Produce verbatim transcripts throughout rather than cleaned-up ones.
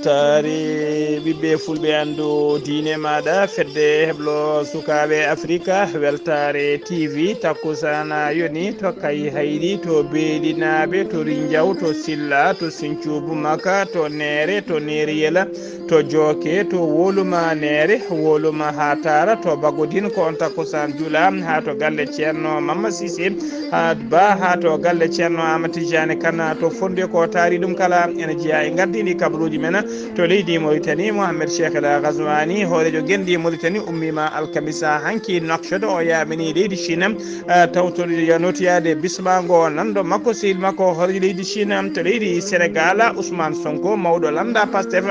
Weltaare ɓiɓɓe fulɓe anndu diine maaɗa, fedde heblo sukaaɓe Afrika, Weltaare T V, takkusaan yoni to Kay Hayri, to Beelinaaɓe, to Rinjaw, to Silla, to Sinthiou Boumaka, to Neere, to Neeriyela, to Jooke, to Woluma Neere, Woluma Hatara, to Bagodin, ko on takkusaan jula, haa to galle Ceerno Mamma Sise, haa ba haa to galle Ceerno Amadou Tidiane Kane to Fonnde, ko taari ɗum kala ene jeyaa e ngardiindi kabaruuji men to leydi Mauritanie. Mohamed Cheikh El Ghazouani, hooreejo ngenndi Mauritanie, ummiima alkamisa hanki Nouakchott, o yaaɓini leydi Chine, eh, tawtoreejo notoyaade bismaango nanndo makko, sehil makko hooreejo leydi Chine to leydi Senegal, Ousmane Sonko, mawɗo lannda Pastef,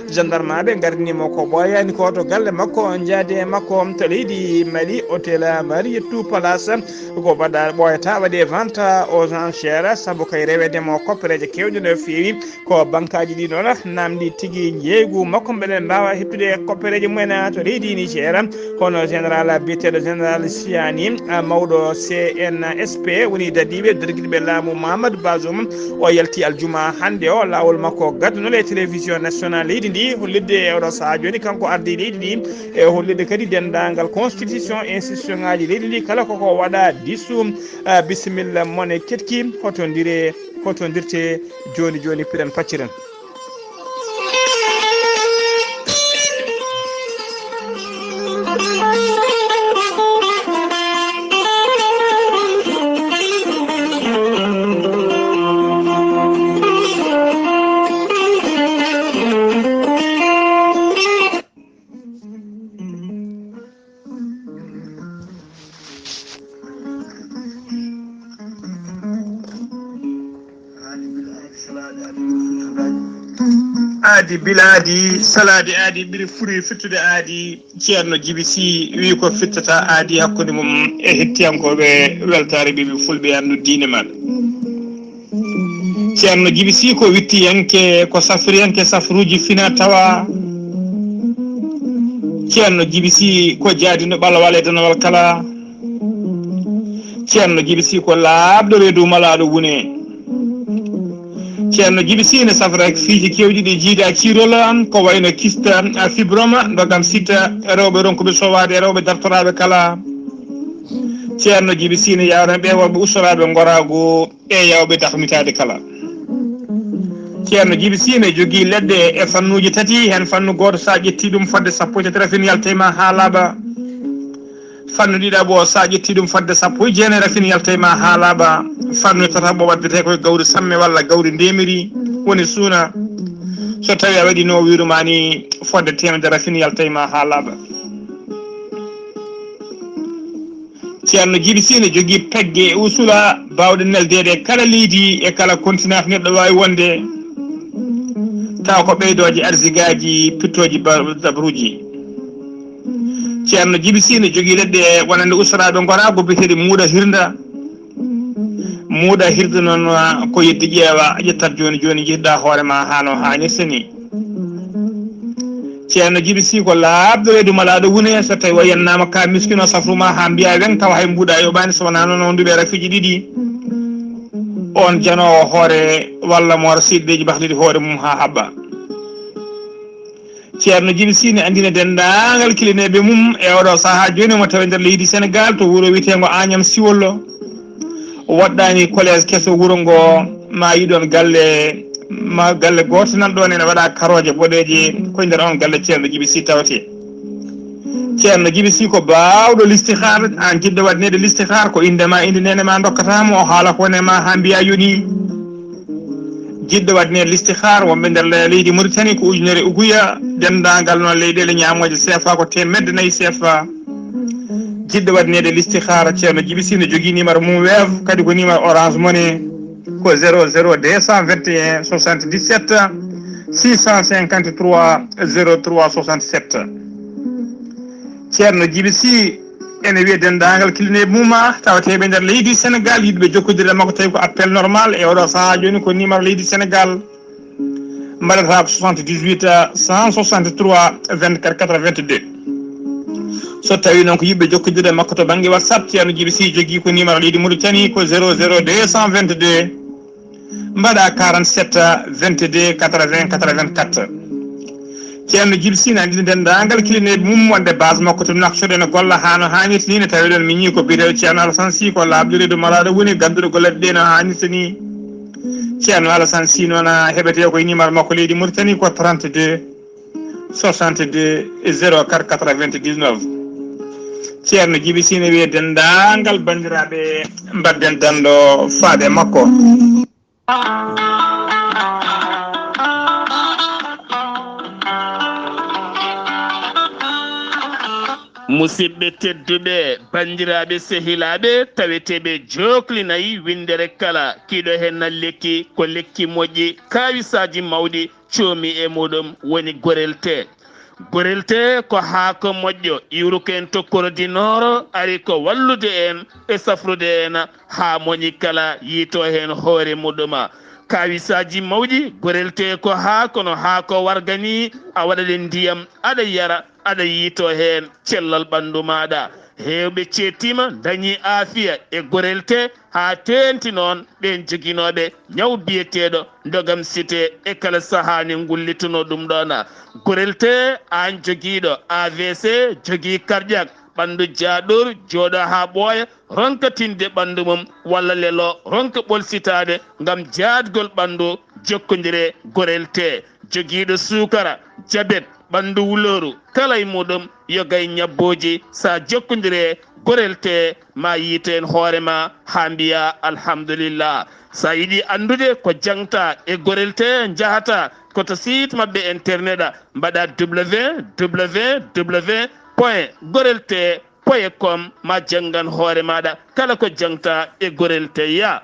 gendarmaaɓe ngardini mo ko ɓooyaani ko to galle makko, njaadi e makko to leydi Mali, hôtel Marietou Palace, ko mbaɗa ɓooyata waɗi vente aux enchères, sabu kay reweede mo koppereeje keewɗe no feewi. Ko bankaaji ɗi noon namdi tigi njeeygu makko, mbeɗen mbaawa heɓtude koppereeje mumen to leydi Niger, hono général biyeteeɗo général Siani, ah, mawɗo C N S P, woni dadiiɓe dargiɗiɓe laamu Mahamadou Bazoum. O yalti aljuma hannde o laawol makko gaddanol e télévision national leydi ndi, hollitde e oɗo sahaa jooni kanko ardi leydi ndi, e hollitde kadi denndaangal constitution, institution ŋaaji leydi ndi kala koko waɗa disu. Ah, bisimilla mon e ketki, hotondire, hotondirte jooni jooni, piren pacciren. Aadi bilaadi, salaade aadi, ɓuri furi fittude aadi. Ceerno Jibi Si wi ko fittata aadi hakkunde mum e hettiyankooɓe Weltaare Ɓiɓɓe Fulɓe, anndu diine maɗa. Ceerno Jibi Si ko wittiyanke, ko safriyanke safruuji fina tawa. Ceerno Jibi Si ko jaadino ɓalawal e danawal kala. Ceerno Jibi Si ko laaɓɗo reedu malaaɗo wune. Ceerno Jibi Si ne safra fiiji keewɗi ɗi jiida ciirol, ko wayno kista, fibroma, ndogam sita, rewɓe ronkuɓe sowaade, rewɓe dartoraaɓe kala. Ceerno Jibi Si ne yawna ɓe worɓe ustoraaɓe ngoraagu e yawɓe dahmitaade kala. Ceerno Jibi Si ne jogii leɗɗe e fannuuji tati, heen fannu gooto, so a ƴettii ɗum fodde sappo e tati, rafin yalta e ma haa laaɓa. Fannu ɗiɗaɓo, so a ƴettii ɗum fodde sappo e jeenayi, rafin yalta e ma haa laaɓa. Fannu tataɓo waddetee ko e gawri samme walla gawri ndemiri, woni suuna. So tawii a waɗii no o wiiru ma ni, fodde teemedere, rafin yalta e ma haa laaɓa. Ceerno Jibi Si ne jogii pegge e usula baawɗe neldeede e kala leydi e kala continent neɗɗo waawi wonde, tawa ko ɓeydooje arsigaaji, pittooji ba-, dabruuji. Ceerno Jibi Si ne jogii leɗɗe wonande ustoraaɓe ngoraagu biyeteeɗe muuɗa hirnda. Muuɗa hirnda noon ko yeddi ƴeewa, ƴettat jooni jooni, njehda hoore ma haa no haanirta ni. Ceerno Jibi Si ko laaɓɗo reedu malaaɗo wune, so tawi o yennaama ka miskino safru ma haa mbiya weŋ, tawa hay mbuuɗa yoɓaani, so wonaa noon o nduɓe rafiiji ɗiɗi. On janoowo hoore walla mo wara siɗɗeeji bakliɗi hoore mum haa haɓɓa. Ceerno Jibi Si ne anndina denndaangal kilineeɓe mum e oɗo sahaa jooni, mo tawi nder leydi Senegal to wuro wiyeteengo Agnam Siwollo. Woɗɗaani collège keso wuro ngo, ma yiɗon galle, ma galle gooto nan ɗoon ene waɗa karooje boɗeeje, ko e nder on galle Ceerno Jibi Si tawetee. Ceerno Jibi Si ko baawɗo listihaar, aan jiɗɗo waɗneede listihaar, ko innde ma, innde neene ma ndokkata mo, o haala ko wone ma haa mbiya yoni. Jiɗɗo waɗneede listihaar, wonɓe nder le-, leydi Mauritanie ko ujunere uguya, denndaangal noon leyɗeele ñaamooje C F A ko teemedde nayi C F A. Jiɗɗo waɗneede listihaara, Ceerno Jibi Si ne jogii numéro mum Wave, kadi ko numéro Orange Money, ko zéro zéro deux cent vingt et un soixante-dix-sept six cent cinquante-trois zéro trois soixante-sept. Ceerno Jibi Si ene wiya denndaangal kilineeɓe mum, tawateeɓe nder leydi Senegal, yiɗɓe jokkondirde makko, tawi ko appel normal e oɗo sahaa jooni, ko numéro leydi Senegal. Mbaɗata ko soixante-dix-huit, cent soixante-trois, vingt-quatre quatre-vingt-deux. So tawii noon ko yiɗɓe jokkondirde makko to bannge WhatsApp, Ceerno Jibi Si jogii ko numéro leydi Mauritanie ko zéro zéro deux cent vingt-deux, mbaɗa quarante-sept, vingt-deux, quatre-vingts, quatre-vingt-quatre. Ceerno Jibi Sy ne anndini denndaangal kilineeɓe mum wonde base makko to Nouakchott ene golla haa no haanirta ni. Ne tawi ɗon miñi ko biyeteeɗo Ceerno Alassane Sy, ko laaɓɗo reedu malaaɗo woni, gadduɗo golleeɗe ɗe no haanirta ni. Ceerno Alassane Sy noon, a heɓete ko e numéro makko leydi Mauritanie ko trente-deux soixante-deux zéro quatre quatre-vingt-dix-neuf. Ceerno Jibi Sy ne wiye denndaangal banndiraaɓe, mbaɗden danndo faade e makko. Musidɓe tedduɓe, banndiraaɓe, sehilaaɓe, taweteeɓe jookli nayi winndere kala, kiiɗo heen na lekki, ko lekki moƴƴi, kaawisaaji mawɗi, coomi e muɗum woni gorel tee. Gorel tee ko haako moƴƴo, iwruko en to Koro di Nooro, ari ko wallude en e safrude en haa moñi kala yiito heen hoore muɗum. Kaawisaaji mawɗi, gorel tee ko haako no haako warga ni, a waɗat e ndiyam, aɗa yara, aɗa yiito heen cellal ɓanndu maaɗa. Heewɓe ceettiima, ndañi aafiya e gorel tee, haa teeŋti noon ɓeen joginooɓe ñaw biyeteeɗo ndogam site e kala sahaa ne ngullitunoo ɗum ɗoon. Gorel tee, aan jogiiɗo A V C, jogii karƴak, ɓanndu jaaɗor, jooɗo haa ɓooya, ronka tinde ɓanndu mum, walla lelo ronka ɓolsitaade ngam jaadgol ɓanndu, jokkondire gorel tee. Jogiiɗo suukara, jabet, ɓanndu wulooru, kala e muɗum yogay ñabbooji, so a jokkondire gorel tee, ma yiito heen hoore ma haa mbiya alhamdulillah. So a yiɗi anndude ko jaŋta e gorel tee, njahata ko to site maɓɓe internet, mbaɗa W W W point gorel tee point com, ma janngan hoore maaɗa kala ko jaŋta e gorel tee ya.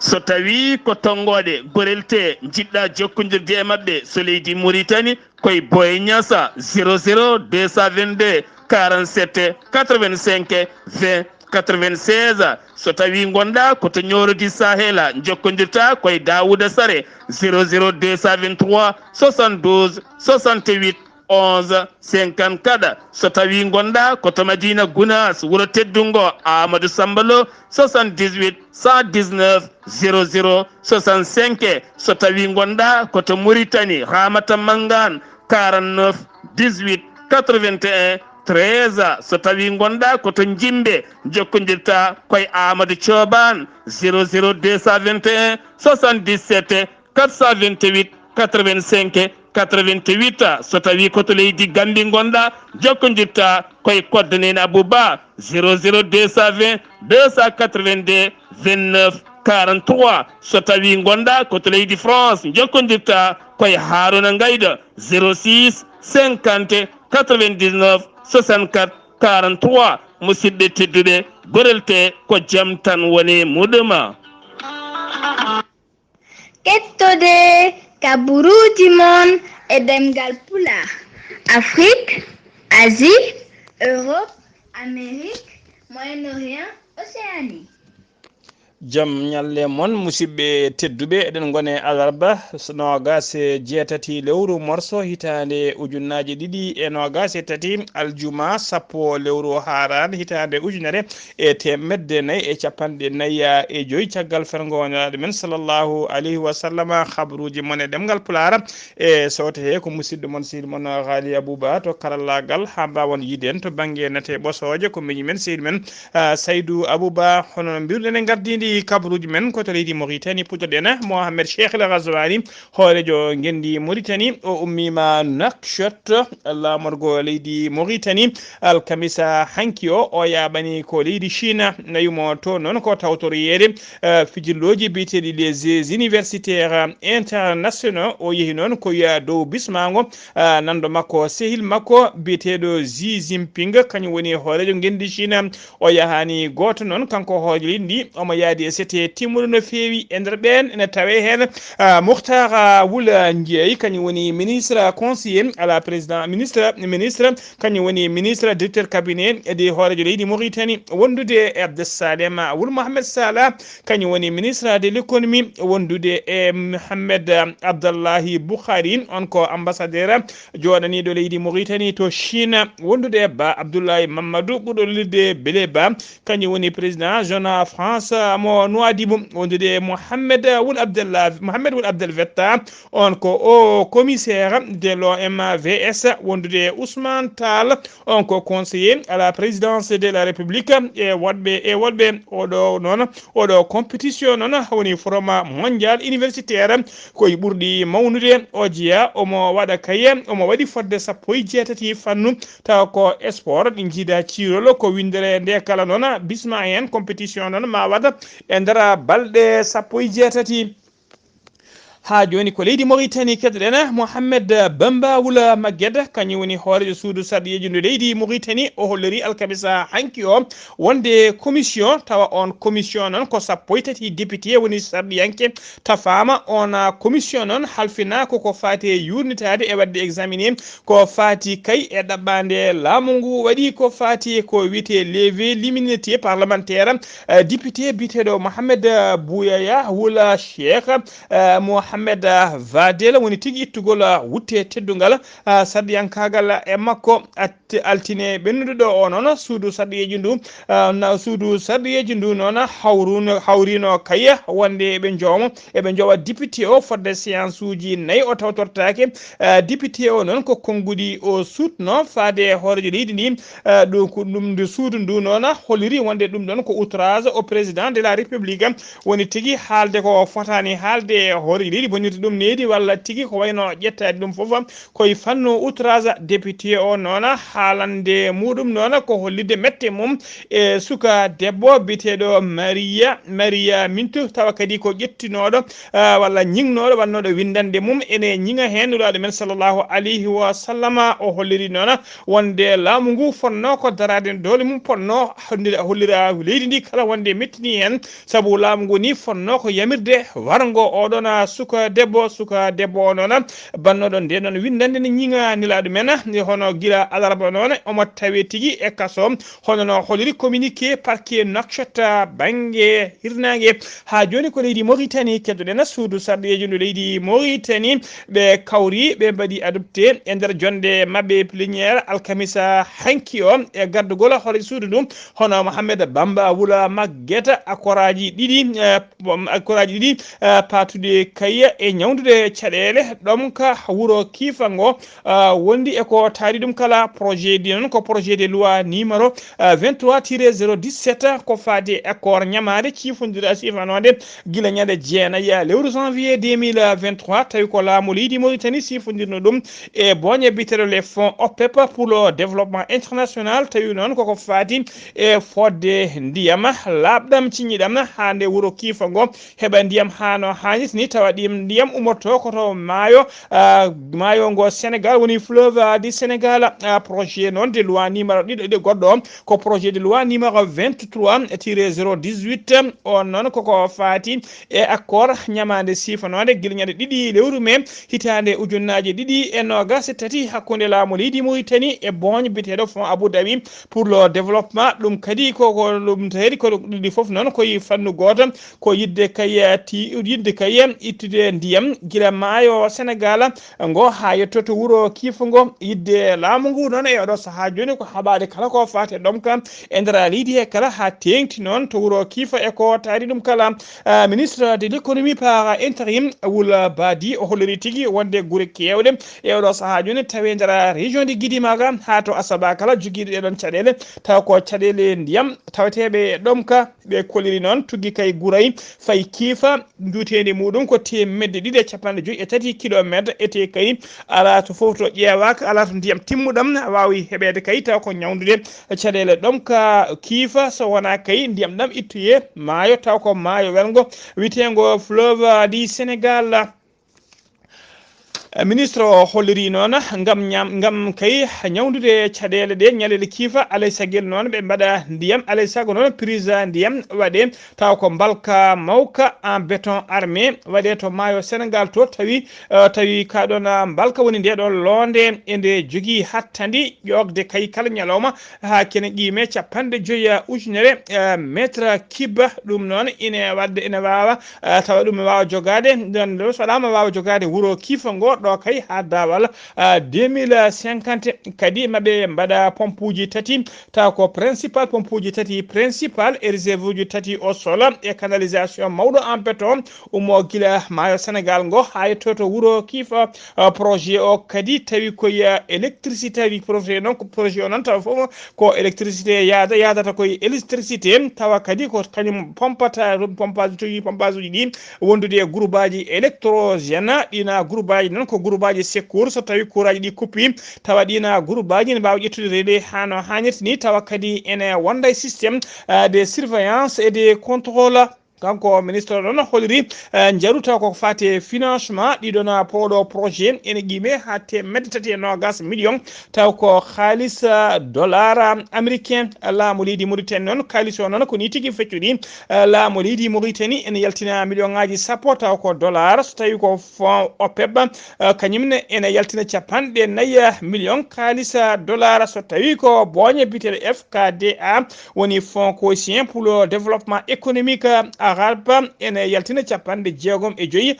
So tawii ko tonngooɗe gorel tee njiɗɗa jokkondirde e maɓɓe, so leydi Mauritanie, koye Boye Niassa, zéro zéro deux cent vingt-deux quarante-sept quatre-vingt-cinq vingt quatre-vingt-seize. So tawii ngonɗaa ko to Nioro di Sahel, njokkondirta koye Daouda Sare, zéro zéro deux cent vingt-trois soixante-douze soixante-huit onze cinquante-quatre. So tawii ngonɗaa ko to Madina Gounass, wuro teddungo Amadou Samba Lo, soixante-dix-huit cent dix-neuf zéro zéro soixante-cinq. So tawii ngonɗaa ko to Mauritanie, Ramata Mangane, quarante-neuf dix-huit quatre-vingt-un treize. So tawii ngonɗaa ko to Njimbe, njokkondirta koye Amadou Thioban, zéro zéro deux cent vingt et un soixante-dix-sept quatre cent vingt-huit quatre-vingt-cinq quatre-vingt-huit. So tawii ko to leydi Gambie ngonɗaa, njokkondirta koye Koddaneen Abouba, zéro zéro deux cent vingt deux cent quatre-vingt-deux vingt-neuf quarante-trois. So tawii ngonɗaa ko to leydi France, njokkondirta koye Haruna Ngaydo, zéro six cinquante quatre-vingt-dix-neuf soixante-quatre quarante-trois. Musidɓe tedduɓe, gorel tee ko jam tan woni muɗum. Kettode kaburuuji mon e ɗemngal Pulaar, Afrique, Asie, Europe, Amérique, Moyen-Orient, Océanie. Jam ñalle mon, musidɓe tedduɓe, eɗen ngone alarba noogas e jeetati lewru morso hitaande ujunnaaje ɗiɗi e noogas e tati, aljuma sappo lewru haaraan hitaande ujunere e teemedde nayi e capanɗe nayi e joyi caggal ferngo woniraaɗo men sallallahu alayhi wa sallam. Habruuji mon e ɗemngal Pulaar e soote he ko musidɗo mon sehil mon Ghali Abouba to karallaagal haa mbaawon yiide en to bannge nate ɓosooje ko miñi men sehil men, ah, Saydou Abouba. Hono no mbiruɗen e ngardiindi kabruuji men ko to leydi Mauritanie puɗɗoɗen Mohamed Cheikh El Ghazouani, hooreejo ngenndi Mauritanie, o ummiima Nouakchott, laamorgo leydi Mauritanie, alkamisa hanki o, o yaaɓani ko leydi Chine, nayumo to noon ko tawtoroyeede, eh, fijirlooji biyeteeɗi les Jeux universitaires internationaux. O yehi noon ko wiya dow bismaango, eh, nanndo makko, sehil makko biyeteeɗo Xi Jinping, kañum woni hooreejo ngenndi Chine. O yahaani gooto noon, kanko hooreejo leydi ndi, omo yaadi e sete timmuɗo no feewi. E nder ɓeen ene tawee heen, ah, Mukhtar, ah, Wul Ndiaye, kañum woni ministre conseiller à la président, ministre, ministre, kañum woni ministre directeur cabinet de hooreejo leydi Mauritanie, wondude e Abdessalem Wul Mohamed Salah, kañum woni ministre de l'économie, wondude e Mohamed, ah, Abdallahi Boukhari, on ko ambassadeur jooɗaniiɗo leydi Mauritanie to Chine, wondude e Ba Abdoulaye Mamadou, ɓurɗo lolirde Bele Ba, kañum woni président Jeune France, Nouadhibou, wondude e Mohamed Wul Abdallah, Mohamed Wul Abdel Fetta, on ko o commissaire de l'O M V S, wondude e Ousmane Tall, on ko conseiller à la présidence de la République, e woɗɓe, e woɗɓe oɗo noon, oɗo compétition noon woni forum mondial universitaire, koye ɓurɗi mawnude. O jeya, omo waɗa kaye, omo waɗi fodde sappo e jeetati fannu, tawa ko sport, ɗi jiida ciirol, ko winndere nde kala noon, bisma heen compétition noon ma waɗa e nder balɗe sappo e jeetati. Haa jooni ko leydi Mauritanie keɗoɗen, Mohamed Bamba Wula Maggeda, kañum woni hooreejo suudu sarɗiyeeji ndu leydi Mauritanie, o holliri alkamisa hanki o wonde commission, tawa on commission noon ko sappo e tati député woni sarɗiyanke tafaama. On commission noon halfina ko ko faati e yuurnitaade e waɗde examiné ko faati kay e ɗaɓɓaande laamu ngu waɗi ko faati e ko wiyetee levée l'immunité parlementaire, eh, député biyeteeɗo Mohamed, eh, Bouyaya Wula Cheikh, eh, Mohamed, eh, Vadel woni tigi ittugol, eh, wutte teddungal, eh, sarɗiyankaagal e makko. At-, altine ɓennuɗo ɗo o noon, suudu sarɗiyeeji ndu, eh, na, suudu sarɗiyeeji ndu noon hawruno, hawrino kay wonde ɓe jooma eɓe njowa député o fodde séance uji nayi o tawtortaake. Eh, député o noon ko konnguɗi o suutno faade e hooreejo leydi ndi. Eh, ɗum ko ɗum nde suudu ndu noon holliri wonde ɗum ɗon ko outrage au président de la République, woni tigi haalde ko fotaani haalde e hooreejo leydi, bonirde ɗum needi walla tigi ko wayno ƴettaade ɗum fof koye fannu outrage. Député o noon haalande muɗum noon ko hollitde mette mum e suka debbo biyeteeɗo Maria, Maria Mintu, tawa kadi ko ƴettinooɗo, ah, walla ñiŋnooɗo wannooɗo winndannde mum ene ñiŋa heen Nulaaɗo men sallallahu alayhi wa sallama. O holliri noon wonde laamu ngu fotnoo ko daraade doole mum, potnoo hollira, hollira leydi ndi kala wonde mettini heen, sabu laamu ngu ni fotnoo ko yamirde warngo oɗon suka debbo. Suka debbo o noon bannooɗo nde noon winndannde ne ñiŋa Nulaaɗo men, hono gila alarba noon omo tawe tigi e kaso. Hono no holliri communiqué parquet Nouakchott bannge hirnaange. Haa jooni ko leydi Mauritanie keɗoɗen, suudu sarɗiyeeji ndu leydi Mauritanie, ɓe kawri, ɓe mbaɗi adopté e nder jonnde maɓɓe plénière alkamisa hanki o e gardugol hoore suudu ndu, hono Mohamed Bamba Wula Maggeta, akkoraaji ɗiɗi, eh, akkoraaji ɗiɗi, eh, paatude kay e ñawndude caɗeele ɗomka wuro Kiifa ngo, ah, wondi e ko taari ɗum kala. Projet di noon ko projet de loi numéro, ah, vingt-trois tiret zéro dix-sept, ko faati e accord ñamaande ciifondira siifanoonde gila ñande jeenayi lewru janvier deux mille vingt-trois, tawi ko laamu leydi Mauritanie siifondirno ɗum e booñe biyeteeɗo les fonds OPEP pour le développement international, tawi noon koko faati e fodde ndiyam laaɓɗam, ciññiɗam, haa nde wuro Kiifa ngo heɓa ndiyam haa no haanirta ni, tawa ɗim ndiyam ummoto ko to maayo, ah, maayo ngo Sénégal, woni fleuve du Sénégal. Ah, projet noon de loi numéro ɗiɗo, ɗiɗo goɗɗo o, ko projet de loi numéro vingt-trois tiret zéro dix-huit. On noon koko faati e accord ñamaande siifanoonde gila ñande ɗiɗi lewru mai hitaande ujunnaaje ɗiɗi e noogas e tati hakkunde laamu leydi Mauritanie e booñe biyeteeɗo Fonds Abu Dhabi pour le développement. Ɗum kadi ko, ko ɗum tawi ko ɗiɗi fof noon koye fannu gooto, ko yiɗde kay, eh, ti-, yiɗde kay, eh, ittude ndiyam gila maayo Sénégal ngo haa yetto to wuro Kiifa ngo. Yiɗde laamu ngu noon e oɗo sahaa jooni ko haɓaade kala ko faati e ɗomka e nder leydi he kala haa teeŋti noon to wuro Kiifa e ko taari ɗum kala. Ah, ministre de l'économie par intérim, Wula Badi, o holliri tigi wonde gure keewɗe e oɗo sahaa jooni tawi e nder région de Guidimaga haa to Asaba kala jogiiɗo ɗee ɗoon caɗeele, tawa ko caɗeele ndiyam taweteeɓe e ɗomka. Ɓe kolliri noon tuggi kay Guray fayi Kiifa, njuuteendi muɗum ko teemedde ɗiɗi e capanɗe joyi e tati kilomeetre, etee kay alaa to fof to ƴeewaaka, alaa to ndiyam timmuɗam waawi heɓeede kay, tawa ko ñawndude caɗeele ɗomka Kiifa, so wonaa kay ndiyam ɗam ittoyee maayo, tawa ko maayo welngo wiyeteengo fleuve du Sénégal. Eh, ministre o holliri noon ngam ñam-, ngam kay ñawndude caɗeele ɗe ñaleele Kiifa, alay sagel noon ɓe mbaɗa ndiyam, alay sago noon prise ndiyam waɗe, tawa ko mbalka mawka en béton armé waɗe to maayo Sénégal to, tawi, eh, tawi ka ɗoon, ah, mbalka woni nde ɗoon loonde e nde jogii hattandi ƴoogde kay kala ñalawma haa kene qiime capanɗe joyi ujunere, eh, mètre cube. Ɗum noon ine waɗde, ine waawa, eh, tawa ɗum ne waawa jogaade, nden ɗo so waɗaama waawa jogaade wuro Kiifa ngo, ɗo kay haa daawal deux mille cinquante. Kadi maɓe mbaɗa pompuuji tati, taw ko principal pompuuji tati principal e réserve uji tati au sol e canalisation mawɗo en béton, ummo gila maayo Sénégal ngo haa yetto to wuro Kiifa. Projet o kadi tawi koye électricité, tawi projet noon ko projet o noon tawa fof ko électricité yaada yaadata koye électricité, tawa kadi ko kañum pompata pompage toyi pompage uji ɗi wondude e groupe aji électrogène. Ɗina groupe aji noon ko groupe aji secours so tawi courant ji ɗi kuppi, tawa ɗina groupe aji ne mbawa ƴettude relais hano hannirta ni, tawa kadi ene wonda e système de surveillance et de contrôle. Kanko ministre ɗon holiri njaru taw ko fate financement ɗiɗon pooɗo projet ene qime ha temedde tati e nogas million, taw ko haalis dollar américain. Laamu leydi Mauritanie noon, kaalis o noon ko ni tigi feccuɗi. Laamu leydi Mauritanie ene yaltina million ngaji sappo, taw ko dollar, so tawi ko fonds OPEB, kañum ne ene yaltina capanɗe nayi million kaalis dollar. So tawi ko booñe biteɗo F K D A, woni fonds koosien pour le développement économique arabe, ene yaltina capanɗe jeegom e joyi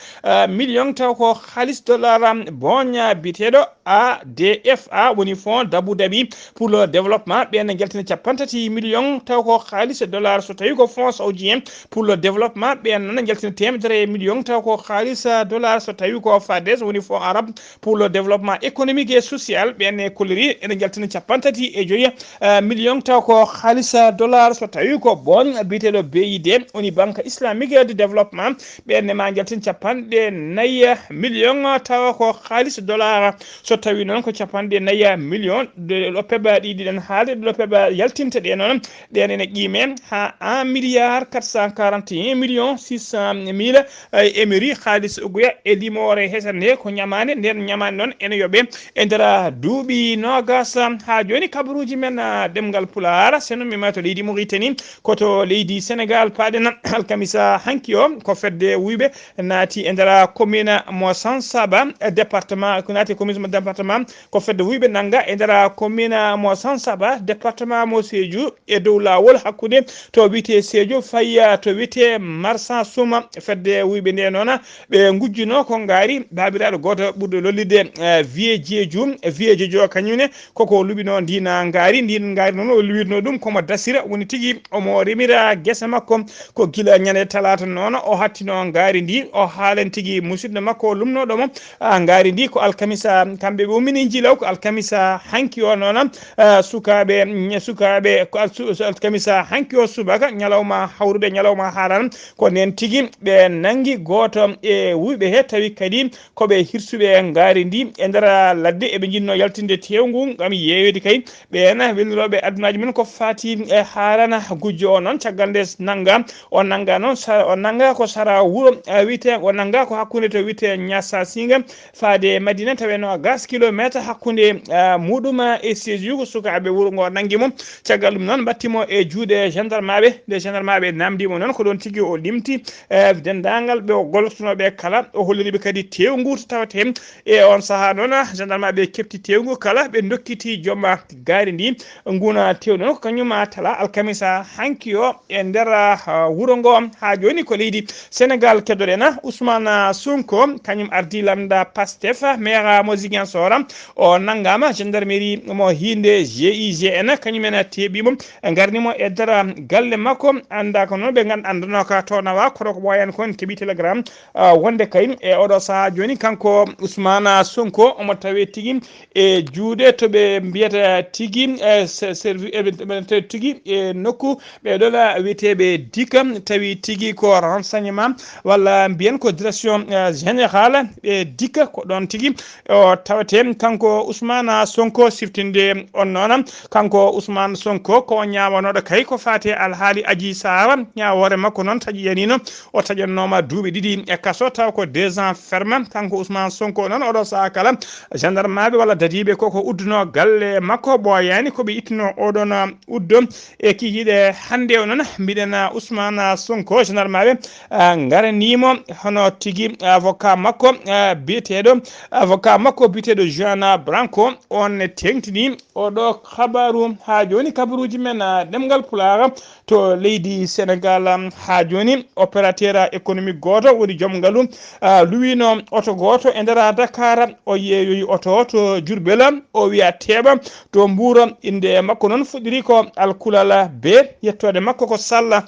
million, taw ko haalis dollar. Booña biteɗo A D F A, woni fonds d'Abu Dhabi pour le développement, ɓen ne jaltina capanɗe tati million, taw ko haalis dollar. So tawi ko fonds saoudien pour le développement, ɓen noon jaltina temedere million, taw ko haalis dollar. So tawi ko fades, woni fonds arabe pour le développement économique et social, ɓen e kolliri ene jaltina capanɗe tati e joyi million, taw ko haalis dollar. So tawi ko bon biteɗo B I D, woni banque islamique de développement, ɓen ne ma jaltin capanɗe nayi million, tawa ko haalis dollar. So tawi noon ko capanɗe nayi million ɗo peɓa ɗi ɗiɗen haalde, ɗo peɓa yaltinte ɗe noon, ɗen ene qime ha un milliard quatre cent quarante et un million six cent mille émiri haalis uguya e limoore hesande, ko ñamaande. Nden ñamaande noon ene yoɓe e nder duuɓi nogas. Ha joni kabaruji men, ah, ɗemngal Pulaar, seno mi ma to leydi Mauritanie, ko to leydi Sénégal paaɗen. Alkamisa hanki o, ko fedde wuyɓe naati e nder commune mo Sansaba, département, ko naati e commune mo département, ko fedde wuyɓe nanga e nder commune mo Sansaba, département mo Sédhiou, e dow laawol hakkunde to wiyte Sédhiou faya to wiyte Marsa Souma. Fedde wuyɓe nde noona, ɓe ngujjuno ko ngaari. Baabiraaɗo gooto ɓurɗo lollidde, eh, Vieux Diédhiou, Vieux Diédhiou kañum ne koko luɓino ndina ngaari. Ndin ngaari noon o luwirno ɗum komo dasira, woni tigi omo remira gese makko. Ko gila ñande talaata noon o hattino ngaari ndi, o haalan tigi musidɗo makko o lumnoɗo mo. Ah, ngaari ndi ko alkamisa, kamɓe ɓe ummini Jilaw, ko alkamisa hanki o noon. Ah, sukaaɓe, ñe-, sukaaɓe, ko al-, su-, su-, alkamisa hanki o subaka, ñalawma hawrude, ñalawma haalan, ko nden tigi ɓe nangi gooto e wuyɓe he, tawi kadi ko ɓe hirsuɓe ngaari ndi e nder ladde. Eɓe njinno yaltinde teewngu ngam yeeyde kay ɓeen welnirooɓe adunaaji men ko faati e haarana gujjo o noon. Caggal nde nanga, o nanga noon sa-, o nanga ko sara wuro, eh, wiyte, o nanga ko hakkunde to wiyte Ñaasa Singa faade Madina, tawe nogas kilometer hakkunde, eh, muɗum e Sédhiou. Ko sukaaɓe wuro ngo nangi mo. Caggal ɗum noon, mbatti mo e juuɗe gendarmaaɓe. Nde gendarmaaɓe namdi mo noon, ko ɗon tigi o limti, eh, denndaangal ɓe o gollotonooɓe kala. O holliri ɓe kadi teewngu to tawete e on sahaa noon, gendarmaaɓe keɓti teewngu kala, ɓe ndokkiti joom gaari ndi. Nguna teewngu noon ko kañum tala alkamisa hanki o e nder, ah, wuro ngo. Haa jooni ko leydi Sénégal keddoɗen. Ousmane Sonko, kañum ardi lamnda Pastef, maire mo Ziguinchor, o nanngama gendarmerie mo hiinde G I G N, kañum en teeɓi mo, ngarni mo e nder galle makko. Annda ko noon ɓe nganndu-, annduno ka to nawa, kono ko ɓooyan kon keɓi telegram, ah, wonde kay e oɗo sahaa jooni, kanko Ousmane Sonko omo tawe tigi e juuɗe to ɓe mbiyata tigi, eh, se-, servi-, eh, ɓe, ɓe, ɓe, tigi e nokku ɓe ɗon, ah, wiyeteeɓe dika, tawi tigi ko renseignement walla mbiyen ko direction, eh, générale ɓe dika, ko ɗon tigi o tawete. Kanko Ousmane Sonko siftinde on noon, kanko Ousmane Sonko ko o ñaawanoɗo kay ko faate alhaali Adji Sarr. Ñaawoore makko noon taƴi yanino, o taƴannooma duuɓi ɗiɗi e kaso, taw ko deux ans ferme. Kanko Ousmane Sonko noon oɗo sahaa kala gendarmaaɓe walla dadiiɓe koko udduno galle makko ɓooyaani ko ɓe ittuno oɗon uddo. E kikiiɗe hannde o noon mbiɗen Ousmane Sonko, gendarmaaɓe, ah, ngaraniimo hono tigi avocat makko, ah, biyeteeɗo, avocat makko biyeteeɗo Juana Branco, on teeŋtini oɗo kabaaru. Haa jooni kabaruuji men, ah, ɗemngal Pulaar to leydi Senegaal, ah, haa jooni opérateur économique gooto woni joom ngalu, ah, luwiino oto gooto e nder Dakar, o yeeyoyi oto to Jurbel, o wiya teeɓa to Mbuur. Innde makko noon fuɗɗiri ko Alkulal B, yettoode makko ko Sall.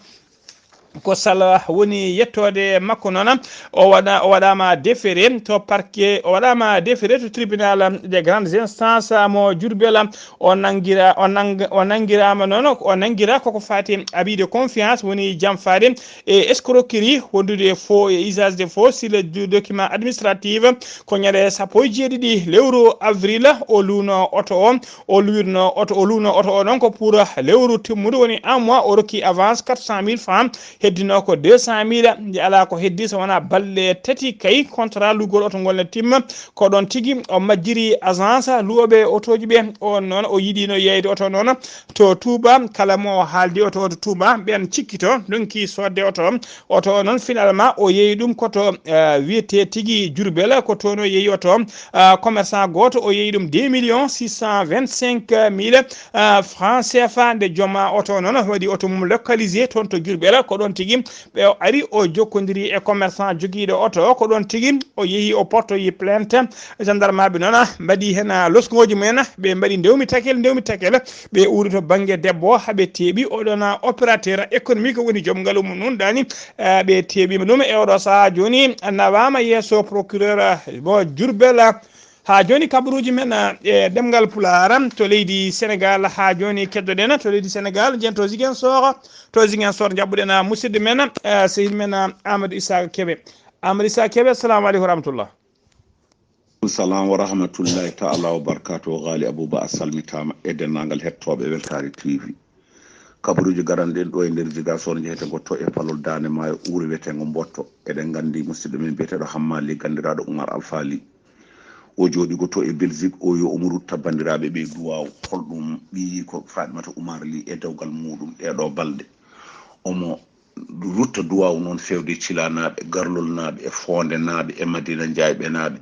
Ko Sall woni yettoode makko noon. O waɗa, o waɗaama déféré to parquet, o waɗaama déféré to tribunal de grande instance mo Diourbel. O nanngira, o nang-, o nanngiraama noon, o nanngira koko faati abus de confiance, woni janfaade e escroquerie, wondude faux et usage de faux sur le do-, document administratif. Ko ñande sappo e jeeɗiɗi lewru avril o luuno oto o, o luwirno oto, o luuno oto o noon ko pour lewru timmudu, woni un mois, o rokki avance quatre cent mille francs, heddino ko deux cent mille, nde alaa ko heddi so wonaa balɗe tati kay contrat lugol oto ngol ne timma. Ko ɗoon tigi o majjiri agence luwooɓe otooji ɓe, on noon o yiɗino yeeyde oto noon to Touba, kala mo o haaldi oto o to Touba, ɓeen cikkito ndonki soodde oto. Oto o noon finalement o yeeyi ɗum ko to, eh, wiyetee tigi Diourbel, ko toon o yeeyi oto, ah, commerçant gooto, o yeeyi ɗum deux millions six cent vingt-cinq mille, ah, francs C F A. Nde jooma oto o noon waɗi oto mum localisé toon to Diourbel, ko ɗoon tigi ɓe o ari o jokkondiri e commerçant jogiiɗo oto o, ko ɗoon tigi o yeehi o portoyi plainte. Gendarmeaaɓe noon mbaɗi heen, ah, loskooji mumen, ɓe mbaɗi ndewmi takel, ndewmi takel, ɓe uuri to bannge debbo o, haa ɓe teeɓi oɗon, ah, opérateur économique woni joom ngalu mum nun daani, eh, ɓe teeɓiima ɗum e oɗo sahaa jooni, nawaama yeeso procureur, eh, mo Diourbel. Haa jooni kabaruuji men, eh, e ɗemngal Pulaar to leydi Senegaal. Haa jooni keddoɗen to leydi Senegaal, njen to Ziguinchor, to Ziguinchor njaɓɓuɗen, ah, musidɗo men, eh, sehil men, ah, Amadou Issa Kébé. Amadou Issa Kébé, assalamu aleykum wa rahmatullah. Salam wa rahmatullahi ta'ala wa barakatuh. Ghali Abouba, a salmitaama e denndaangal hettooɓe Weltaare T V. Kabaruuji garanɗen ɗo e nder Ziguinchor, njeheten ko to e palol Daande Maayo, wuro wiyeteengo Mbotto. Eɗen nganndi musidɗo men biyeteeɗo Hammali, ganndiraaɗo Oumar Alpha Ly. O jooɗi ko to e Belgique, o yo omo rutta banndiraaɓe ɓe duwaaw. Holɗum ɓiyi ko Fatimata Oumar Ly e dewgal muuɗum ɗee ɗoo balɗe? Omo rutta duwaaw noon feewde Cilanaaɓe, Garlolnaaɓe, e Foondenaaɓe, e Madina Njaayɓenaaɓe,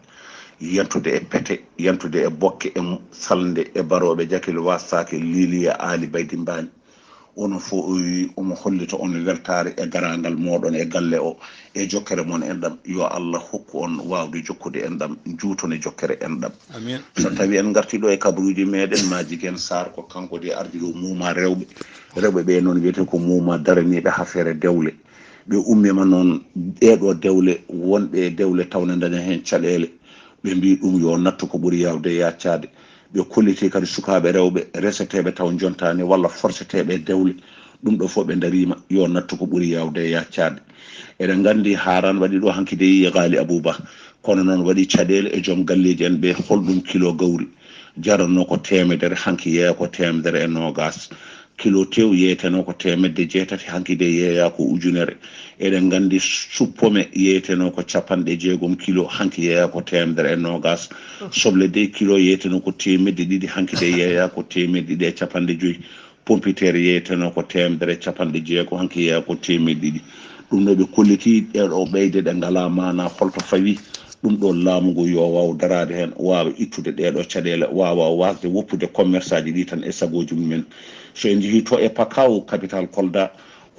yantude e pete, yantude e bokke, e salnde, e barooɓe, jakil wastaake, liiliya, aali baydi mbaani. Onon fof o wi omo hollita on weltaare e garaangal mooɗon e galle o, e jokkere mon enɗam. Yo Allah hokku on waawde jokkude enɗam, juuton e jokkere enɗam. Amin. So tawi en ngartii ɗo e kabaruuji meɗen, Maajigen Saar ko kanko de ardi ɗo muuma rewɓe. Rewɓe ɓe noon wiyetee ko muuma daraniiɓe affaire dewle. Ɓe ummiima noon ɗee ɗoo dewle, wonɓe e dewle taw ne ndaña heen caɗeele. Ɓe mbii ɗum yo nattu ko ɓuri yaawde yaccaade. Ɓe kollitii kadi sukaaɓe rewɓe reseteeɓe taw njontaani walla forseteeɓe e dewle. Ɗum ɗo fof ɓe ndariima yo nattu ko ɓuri yaawde yaccaade. Eɗen nganndi haaran waɗi ɗo hanki de yiye Ghali Abouba. Kono noon waɗi caɗeele e joom galleeji en ɓe, holɗum kilo gawri jaranno ko teemedere, hanki yeeya ko teemedere e noogaas. Kilo tew yeeyatenoo ko teemedde jeetati, hanki de yeeya ko ujunere. Eɗen nganndi suppome yeeyatenoo ko capanɗe jeegom kilo, hanki yeeya ko teemedere e noogaas. Soble de kilo yeeyatenoo ko teemedde ɗiɗi, hanki de yeeya ko teemedde ɗiɗi e capanɗe joyi. Pompiteer yeeyatenoo ko teemedere e capanɗe jeego, hanki yeeya ko teemedde ɗiɗi. Ɗum ɗo ɓe kollitii ɗee ɗoo ɓeyde ɗe ngalaa maanaa, holto fawi? Ɗum ɗo laamu ngu yo waaw daraade heen, waawa ittude ɗee ɗoo caɗeele, waawa waasde woppude commerçaaji ɗi tan e sagooji mumen. So en njehii to e Pakao, capital Kolda,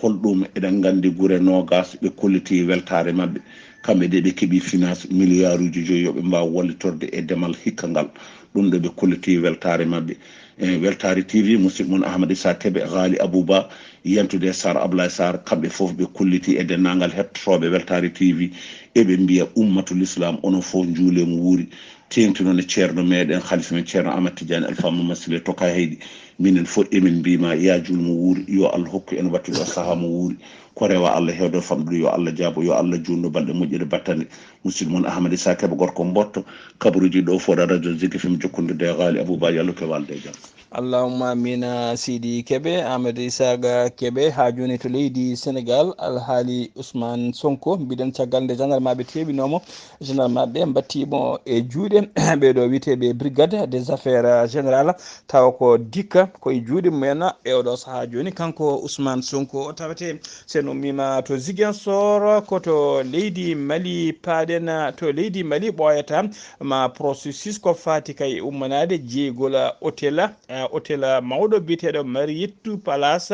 holɗum? Eɗen nganndi gure noogaas ɓe kollitii weltaare maɓɓe. Kamɓe de ɓe keɓii finance miliyaaruuji joyi yo ɓe mbaaw wallitorde e demal hikka ngal. Ɗum ɗo ɓe kollitii weltaare maɓɓe. E Weltaare T V, musidɗo mon Ahmad Issa Kebe, Ghali Abouba, yantude e Sar Ablaye Sar, kamɓe fof ɓe kollitii e denndaangal hettotooɓe Weltaare T V. Eɓe mbiya ummatul Islam, onon fof njuulee mo wuuri. Teeŋti noon e ceerno meɗen, halifa men ceerno Ahmad Tidiane Alpha Mamadou Sile Toka Heyɗi. Minen fof emin mbiima ya juul mo wuuri, yo Allah hokku en wattude o sahaa mo wuuri. Ko rewa Allah heewde famɗude, yo Allah jaabo, yo Allah juutnu balɗe moƴƴude battane. Musidɗo mon Ahmad Issa Kebe gorko Mbotto, kabaruuji ɗo fof ɗo radio Zik F M jokkondirde e Ghali Abouba, yo Allah rokku en waalde e jam. Allahumma amina. Sidi Kebe, Ahmed Isaga Kebe, ha joni to leydi Senegal, alhaali Ousmane Sonko, mbiɗen caggal nde gendarme maɓɓe teɓinomo, gendarme maɓɓe mbattimo e juuɗe ɓeɗo wiyeteɓe brigade des affaires générales, tawa ko dikka koye juuɗe mumen e oɗo saaha joni. Kanko Ousmane Sonko o tawete, sen ummima to Ziguinchor, ko to leydi Mali paɗen. To leydi Mali ɓooyata ma processus ko fati kay ummanade jeygol hôtel, eh, hôtel mawɗo biyeteɗo Marietou Palace,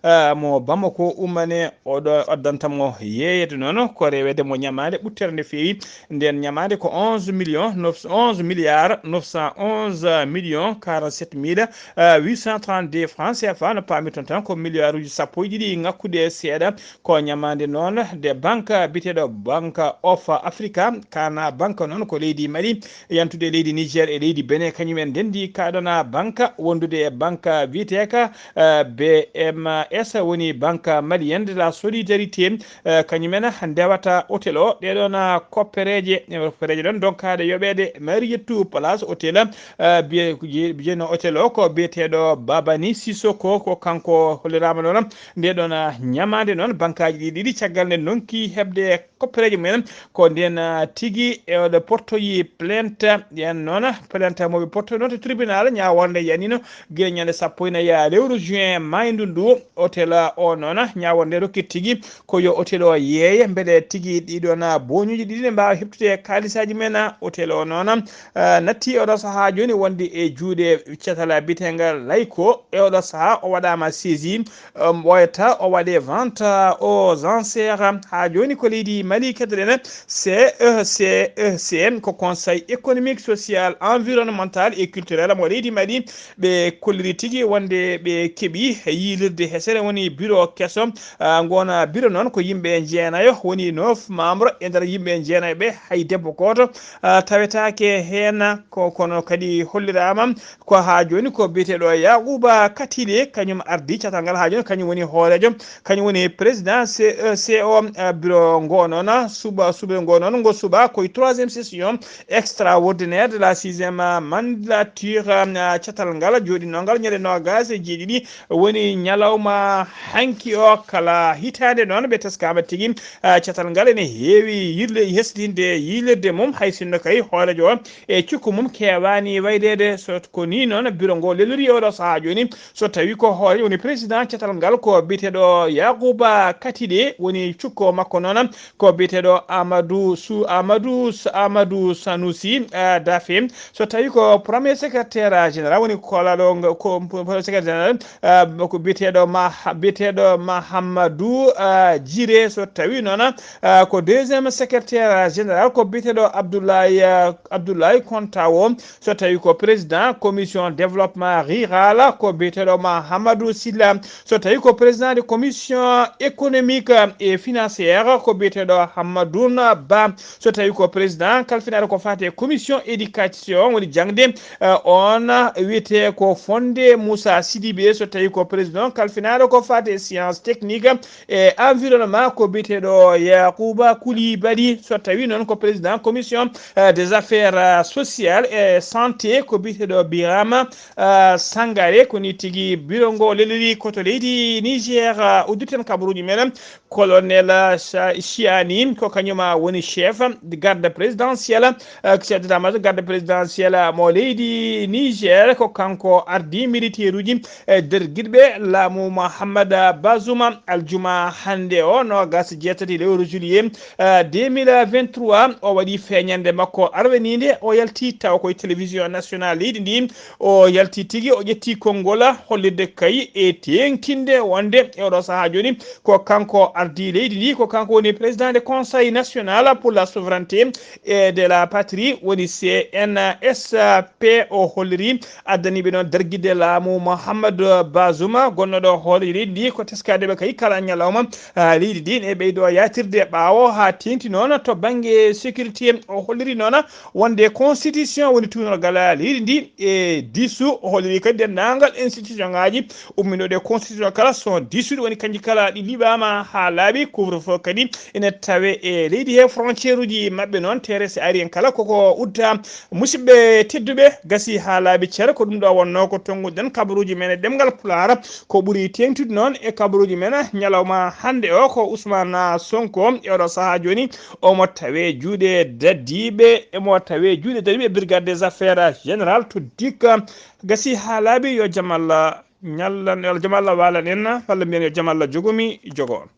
eh, mo Bamako ummane. Oɗo addanta mo yeeyede noon ko rewede mo ñamaande ɓuttere nde feewi. Nden ñamaande ko onze millions neuf, onze milliards neuf cent onze millions quarante-sept mille huit cent trente-deux francs C F A, no paami toon tan ko milliards uji sappo e ɗiɗi ŋakkude e seeɗa. Ko ñamaande noon nde banque biyeteɗo Banque of Africa, kana banque noon ko leydi Mali, yantude leydi Niger e leydi Benin, kañum en ndendi kaɗona banque wondude e banque biyeteka, eh, B M S, woni banque malienne de la solidarité. Eh, kañum en ndewata hôtel o. Ɗeɗon, ah, koppereje, eh, koppereje ɗon donkaɗe yoɓede Marietou Palace Hotel, eh, biye-, je-, jeyno hôtel o ko biyeteɗo Babani Sissoko, ko kanko hollirama noon nde ɗon, ah, ñamaande noon. Bankaji ɗi ɗiɗi caggal nde donki heɓde koppereje mumen, ko nden, ah, tigi e oɗo portoyi plainte. Yen noon plainte moɓe portoyi noon to tribunal, ñaworde yanino gila ñande sappo e nayi lewru juin maydu ndu. Hôtel o noon, ñaworde rokki tigi ko yo hôtel o yeeye, mbele tigi ɗiɗon boñuji ɗiɗi ne mbawa heɓtude kalisaji men. Hôtel o noon, ah, natti oɗo saaha joni wonde e juuɗe catal biyetengal Layko. E oɗo saaha o waɗama saisi, um, ɓooyata o waɗe vente aux enchères. Ha joni ko leydi Mali keddoɗen, C E C E C, ko Conseil économique, social, environnemental et culturel mo leydi Mali, ɓe kolliri tigi wonde ɓe keɓi yiilirde hesere, woni bureau keso. Ah, ngona bureau noon ko yimɓe jeenayo, woni neuf membre. E nder yimɓe jeenayo ɓe, hay debbo gooto, ah, tawetake heen. Ko, kono kadi hollirama ko ha joni ko biyeteɗo Yakuba Katide, kañum ardi catal ngal ha joni, kañum woni hoorejo, kañum woni président C E C O, ah, bureau ngo noon, suba, suba ngo noon, ngo suba koye troisième session extraordinaire de la sixième mandature, ah, catal ngal joɗinongal ñande nogas e jeeɗiɗi, woni ñalawma hanki o. Kala hitande noon ɓe teskama tigi, ah, catal ngal ene heewi yirle, hesɗitinde yiilirde mum, hay sinno kay hoorejo o e cukko mum kewani waydede. So ko ni noon bureau ngo lelori oɗo saaha joni, so tawi ko hoore woni président catal ngal ko biyeteɗo Yakuba Katide, woni cukko makko noon ko biyeteɗo Amadou Su-, Amadou S-, Amadou Sanusi, ah, Dafe. So tawi ko premier secrétaire général woni kolaɗo ngo, ko premier secrétaire général, ah, ko biyeteɗo Ma-, biyeteɗo Mahamadou, ah, Jire. So tawi noon, ah, ko deuxième secrétaire général ko biyeteɗo Abdoulaye, ah, Abdoulaye Kontawo. So tawi ko président commission développement rural ko biyeteɗo Mahamadou Silla. So tawi ko président de commission économique et financière ko biyeteɗo Hammadoun Ba. So tawi ko président kalfinaɗo ko fate commission éducation, woni jangde, eh, on wiyete ko Fonde Moussa Sidibé. So tawi ko président kalfinaɗo ko fate science technique e environnement ko biyeteɗo Yakuba Koulibaly. So tawi noon ko président commission, eh, des affaires, eh, sociales et santé ko biyeteɗo Birama, eh, Sangare. Ko ni tigi bureau ngo lelori ko to leydi Niger. Eh, udditen kabaruji men. Colonel, eh, Sa-, Chiani ko kañum woni chef garde présidentielle, eh, chef d'état-major garde présidentielle mo leydi Niger. Ko kanko ardi militaire uji e dergiɗɓe laamu Mahammada Bazuma aljuma hannde o, nogas jeetati lewru juillet, eh, deux mille vingt-trois. O waɗi feeñande makko arweninde, o yalti taw koye télévision nationale leydi ndi. O yalti tigi, o ƴetti konngol hollirde kay e teeŋtinde wonde e oɗo sahaa jooni ko kanko ardi leydi ndi, ko kanko woni président de conseil national pour la souveraineté et de la patrie, woni C N S P. O holliri addaniiɓe noon dargidde laamu Mouhamadou Bazoum, gonnoɗo hoore leydi ndi, ko teskaade ɓe kay kala ñalawma, ah, leydi ndi ne ɓeydo yaatirde ɓaawo haa teeŋti noon to bannge sécurité. O holliri noon wonde constitution woni tuunorgal leydi ndi e disu. O holliri kadi denndaangal institution ngaaji umminooɗe constitution kala sont dissous, woni kanji kala ɗi liɓaama haa laaɓi. Couvre-feu kadi ene tawe e leydi he, frontière uji maɓɓe noon, terrasse aérienne kala koko udda. Musidɓe tedduɓe, gasi haa laaɓi cer, ko ɗum ɗo Kono ko tonnguɗen kabaruuji men e ɗemngal Pulaar. Ko ɓuri teeŋtude noon e kabaruuji men ñalawma hannde o, ko Ousmane Sonko e oɗo sahaa jooni, omo tawee juuɗe dadiiɓe, emo tawee juuɗe dadiiɓe Brigade des Affaires Générales to Dikka. Gasi haa laaɓi, yo jam Allah ñallan, yo jam Allah waalan en, walla mbiyen yo jam Allah jogo mi, jogo on.